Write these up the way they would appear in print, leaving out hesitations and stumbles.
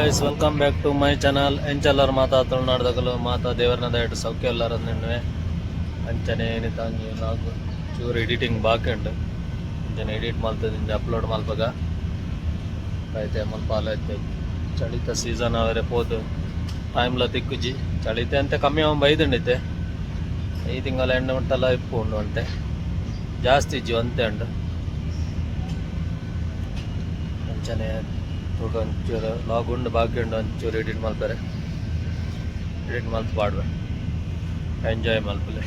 Guys, welcome back to my channel. ಎಂಚೆಲ್ಲರ್ ಮಾತಾ ತುಳುನಾಡ್ದಕುಲು? ಮಾತಾ ದೇವರನ ದಯಟ್ ಸೌಖ್ಯ ಎಲ್ಲರ ನಿನ್ನುವೆ. ಅಂಚನೆ ಏನಿತಾಂಜಿ ನಾಲ್ಕು ಚೂರು ಎಡಿಟಿಂಗ್ ಬಾಕಿ ಉಂಟು. ಅಂಚನೆ ಎಡಿಟ್ ಮಲ್ತದಿಂಜ ಅಪ್ಲೋಡ್ ಮಲ್ಪಗ. ಐತೆ ಮುಲ್ಪ ಐತೆ ಚಳಿತ ಸೀಸನ್ ಅವರೆ ಪೋದು ಟೈಮ್ಲ ತಿಕ್ಕುಜಿ. ಚಳಿತೆ ಅಂತ ಕಮ್ಮಿ ಅವನ್ ಬೈದುಂಡಿತ್ತೆ. ಈ ತಿಂಗಳ ಎಣ್ಣೆ ಮುಟ್ಟಲ್ಲ ಇಪ್ಪು ಉಂಡು ಅಂತೆ, ಜಾಸ್ತಿ ಇಜ್ಜಿ, ಒಂತೆ ಉಂಡು. ಅಂಚನೆ ತೂಕ, ಒಂಚೂರು ಲಾಗ್ ಉಂಡು, ಬಾಕಿ ಉಂಡು. ಒಂಚೂರು ಎಡಿಟ್ ಮಲ್ಪರೆ, ಎಡಿಟ್ ಮಲ್ತ್ ಪಾಡ್ವೆ. ಎಂಜಾಯ್ ಮಲ್ಪಲೆ.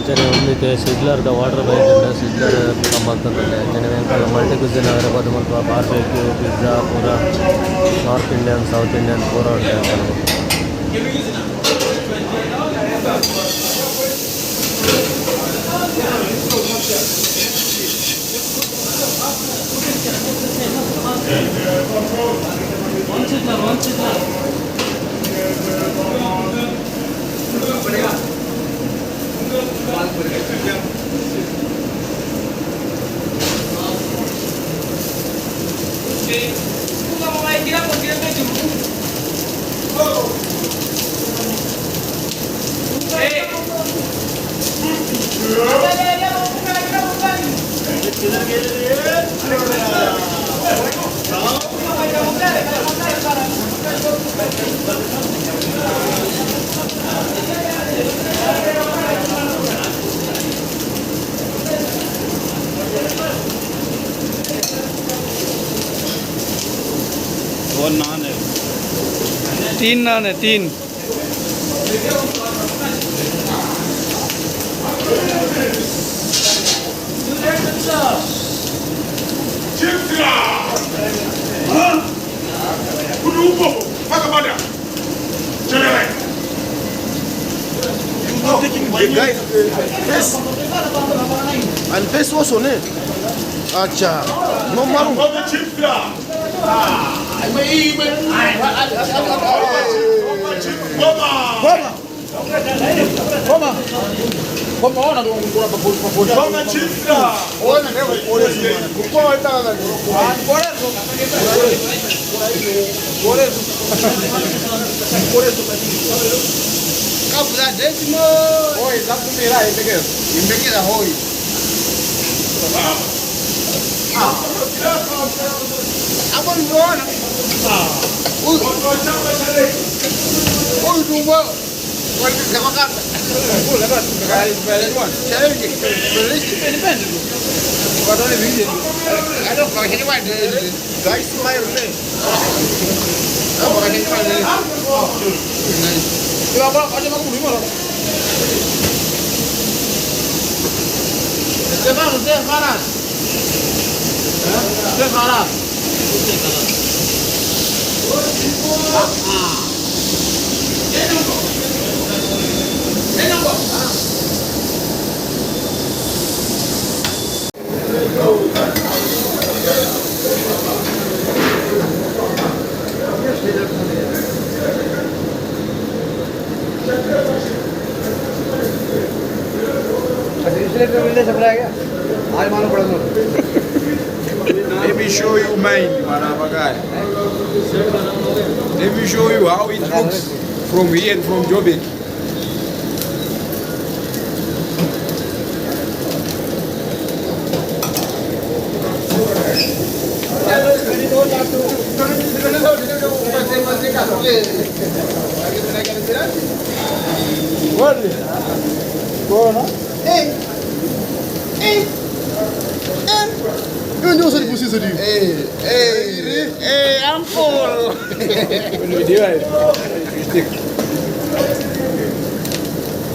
ಅಂಚನೆ ಒಂದಿತ್ತೆ ಸಿಡ್ಲರ್ದ ವಾಟರ್ ಬೈದುಂಡು. ಸಿಡ್ಲರ್ ಮಲ್ತೊಂದುಲ್ಲೆ. ಅಂಚನೆ ಎಂಕಲ್ನ ಮಲ್ಟಿ ಕುಸಿನ್ ಅವರೆ ಪೋದು ಮಲ್ಪ ಬಾರ್ಬೆಕ್ಯೂ, ಪಿಜ್ಜಾ ಪೂರ, ನಾರ್ತ್ ಇಂಡಿಯನ್, ಸೌತ್ ಇಂಡಿಯನ್ ಪೂರ ಉಂಡು ಎಂಕಲ್ನ. वो नान है. तीन नान है, तीन. Chifla! Huh? Kudupo! Fakamada! Chelele! You not taking The guy face and face also ne. Acha. No maru. Mama Chifla! Mama! Goma. Goma. Goma ona ndo ngura pa. Mama Chifla! Ona ne kore su. Kwa ita ga. Kore su. Kore su. Kore su. Kapu da décimo. Oi, zakumira imbekeza. Imbekeza hoi. Hapo niliona. Huyu huyu tumbo walikakaka. Let me show you mine, Manabagari. Let me show you how it looks from here and from Joburg.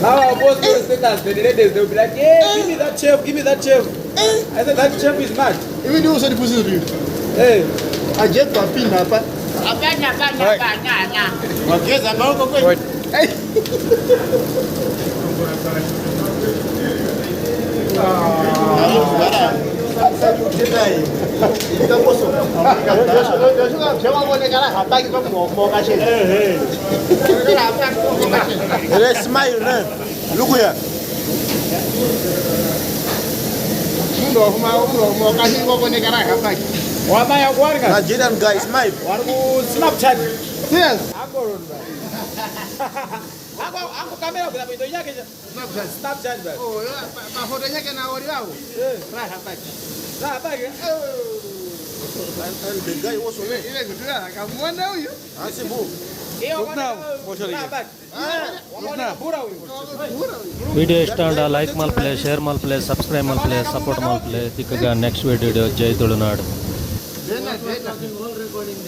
Now I'll post your status, the ladies, they'll be like, "Hey, give me that chef, give me that chef." I said, "That chef is mad." Hey. Let's smile, ne? Look here. Nigerian guy, smile. Snapchat. Yes. Ako kamera bila video yake. Snapchat. Snapchat ba. Oh, mafoto yake na wali wao. Raha baki. Raha baki. And the guy also ne? Ile kutua akamwona huyu. Asibu. Raha baki. Bura huyu. Video ಇಷ್ಟ ಆಂಡ like ಮಲ್ಪಲೆ, share ಮಲ್ಪಲೆ, subscribe ಮಲ್ಪಲೆ, support ಮಲ್ಪಲೆ. ತಿಕ್ಕಗ next video. ಜೈ Tulunadu. Dena, dena. Recording.